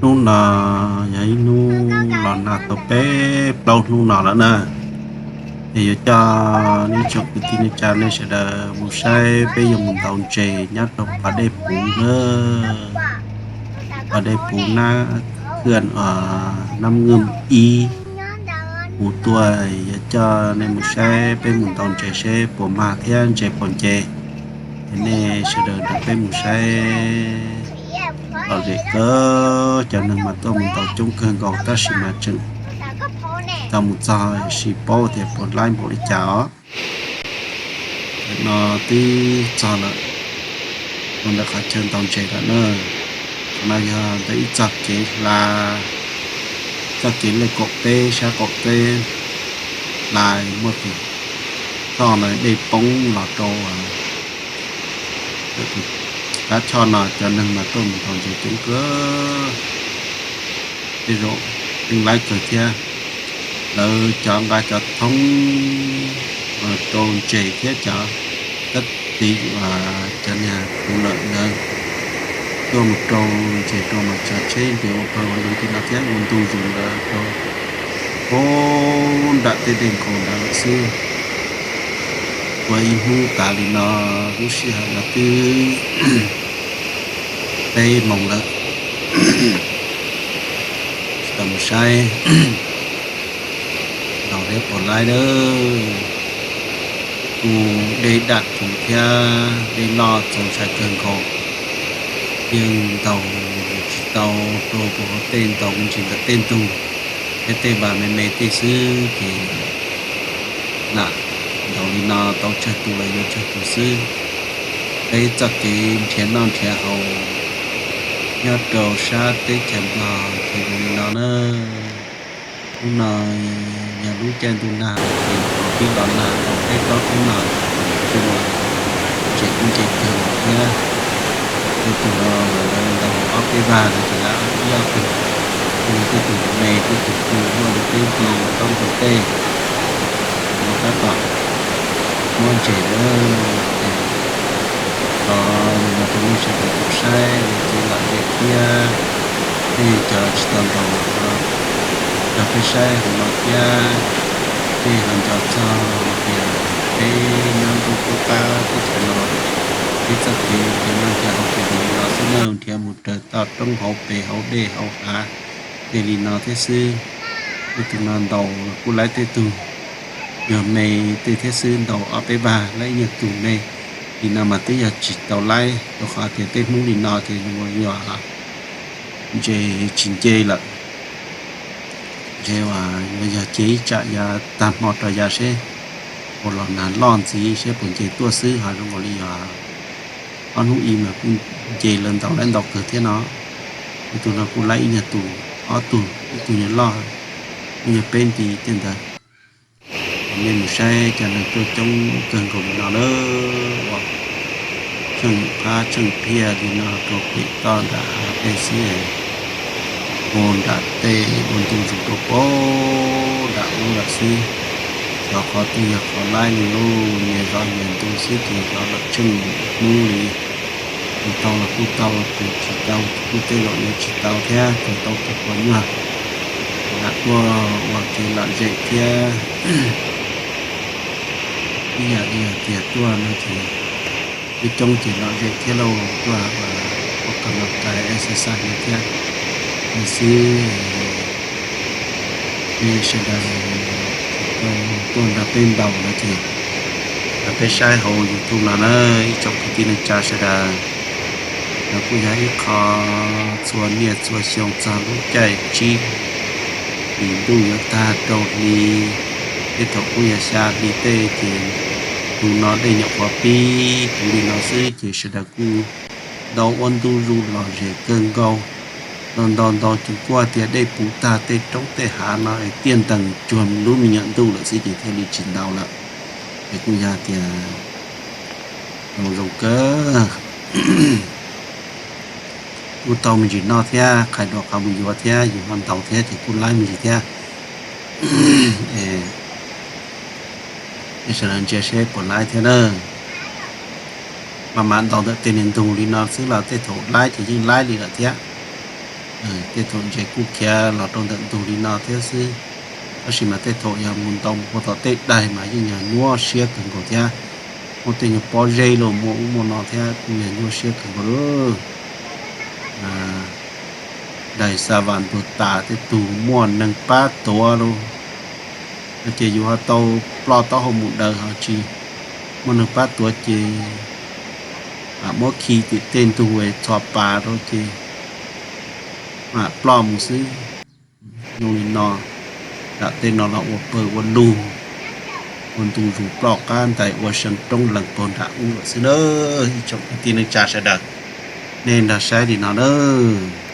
Hnub no yog ib hnub los nag tau peb plaub hnub no lawm na, es yuav coj nej tsoom kwv tij neej tsa nej sawv daws mus saib peb yuav mus ntaus ntses nyob rau pas dej puv na, pas dej puv nab, nab nws ib puv tuaj, yuav coj nej mus saib peb mus ntaus ntses seb puas mag thiab ntses puas nce. Es nej sawv daws nrog peb mus saib. Lom zem kawg, cov neeg mas tuaj mus ntaus coob kawg nkaus tab sis mas tseem tau mus txog tsis paub tias puas laib npaum li cas os. Tam no twb txog lawm, mus ntawm qhov chaw ntaus ntses lawm na. Qhov no yog ntawm ib txoj kev hla, txoj kev lej kaum peb sab qaum teb hla, muaj tus choj no dej poob los rau qab choj no, cov neeg mas tuaj mus ntaus ntses coob kawg. Tej zaum yeej laib kawg thiab. Lawv cov nqa cov thoob rau ntses thiab cov tab tiv cov niag tus lawm ntawd tuaj mus rau ntses rau mas tsav tsheb ntses ua pawg ua lug tim no thiab ua ntu zus ntawd rau puag nram tej dej nkhaus ntawd lawm xwb. Ua ib hnub tas li no, lub sij hawm no twb peb moos lawm, tsis tau mus saib ntaus thiab puas laib lawm. Kuj dej daj tus thiab dej loj txaus ntshai kawg nkaus, yeej ntaus tsis tau rau puag hauv tej, ntaus me ntsis ntawm tej ntug thiab tej vas me me tej xwb ces lam ntaus li no tau tsawg tus los yuav tsawg tus xwb. Peb txoj kev nrhiav noj nrhiav haus nyob rau sab teb chaws Nplog ces zoo li no na. Hnub no yog lub caij ntuj nag ces pib los nag tau peb plaub hnub no, ntses kuj nce kawg thiab. Tej tus no lawv ntaus ob peb vag no ces lawv ib ob tug, tej tus me, tej tus pw, muaj li peb nti plaub nti tej no tab tom muab ntses lawm. Thov no rau nej sawv daws tau saib ua kev lom zem thiab, nej cov tsis tau ntaus los nrog peb saib hauv no thiab. Nej ho nco txog hais tias peb nyob ntuj qub qab teb chaws no, peb txoj kev nrhiav noj nrhiav haus ces zoo li no xwb na, nrhiav mus raws toj roob hauv pes hauv dej hauv hav tej li no thiab xwb. Tej tus no ntaus los kuj laib tej tug, yog me tej thiab xwb, ntaus ob peb vag laib ib nyuag tus me li no mas twb yog tsis tau laib, rau qhov tias tej hnub li no ces zoo li yog ntses tsis nce lawm. Ntshe uas yuav yog cia ib tsam yav tag hmo rau yav seb puas los nag loj ntxiv seb puas nce tuaj xwb, ho zoo nkaus li yog ob hnub ib mas kuj nce lawv ntaus laib ntau kawg thiab no. Ib tug no kuj laib ib nyuag tus, ob tug, ib tug nyuag loj, ib nyuag peb nti tej ntawd. Nej mus saib cov neeg tuaj coob kawg nkaus li no na, ua tsheej phab tsheej phiaj li no rau pem toj nram hav tej xwb, ua nram tej ua ntu zus rau puag nram ub lawm xwb. Xyov qhov twg yog qhov laib li lauj, nyias zov nyias ntu xwb ces zov lawm tsheej hnub li. Tus tau los kuj tau, tus tsis tau kuj tej zaum yuav tsis tau thiab, tus tau tus puas nyuag lam tuaj ua kev lom zem thiab ib yam li hais tias tuaj no ces coob coob ces lom zem thiab lauj, tuaj ua kam no kais exercise no thiab. Tiam sis nej sawv daws tau tuaj nrog peb ntaus no ces nrog peb saib hauv YouTube no na, ib tsoom kwv tij neej tsa sawv daws. No kuj yog ib qho txhua niaj txhua xyoo txog lub caij tsib hlis ntuj yuav tag rau hli, tej thaum kuj yog xya hli tej ces tus no dej nyuam qhuav pib puv li no xwb ces sawv daws kuj ntau ua ntu zus lom zem kawg nkaus. Ntau ntau ntau ces kuj hais tias dej puv tag tej roob tej hav no es tiaj ntees tsuag lub me nyuam ntuj lawm xwb ces thiaj li tsis ntau lawm. Es kuj yog tias zoo zoo kawg, kuj tau me ntsis noj thiab, qhais dua qhov mus yuav thiab, yus ho ntaus thiab ces kuj laib me ntsis thiab. Nej sawv daws ntsia seb puas laib thiab na. Mas mam ntaus ntawm tej niag ntug li no xwb los tej thaum laib ces yeej laib li lawm thiab. Tej thaum ntses kuj khiav los rau ntawm ntug li no thiab xwb, tab sis mas tej thaum yog mus ntaus mus puag tom tej daig mas yeej yog nyuaj siab kawg nkaus thiab. Muaj tej nyuag pob zeb los muaj ub muaj no thiab kuj yog nyuaj siab kawg nkaus lawm. Daim xa vas ntuag tas tej tug muaj neeg pab tuav lauj, no ces yus ho tau ploj taub hau mus daws ho tsis muaj neeg pab tuav ces muab khi tim tej ntug txhos pas rau ces mam ploj mus xwb. Zoo li no, nram tej no los ua pawg ua lug, ua ntu zus ploj qab ntais ua seev roob lees pag nram ub lawm xwb nawb. Ib tsoom kwv tij neej tsa sawv daws, nej nrog saib li no nawb.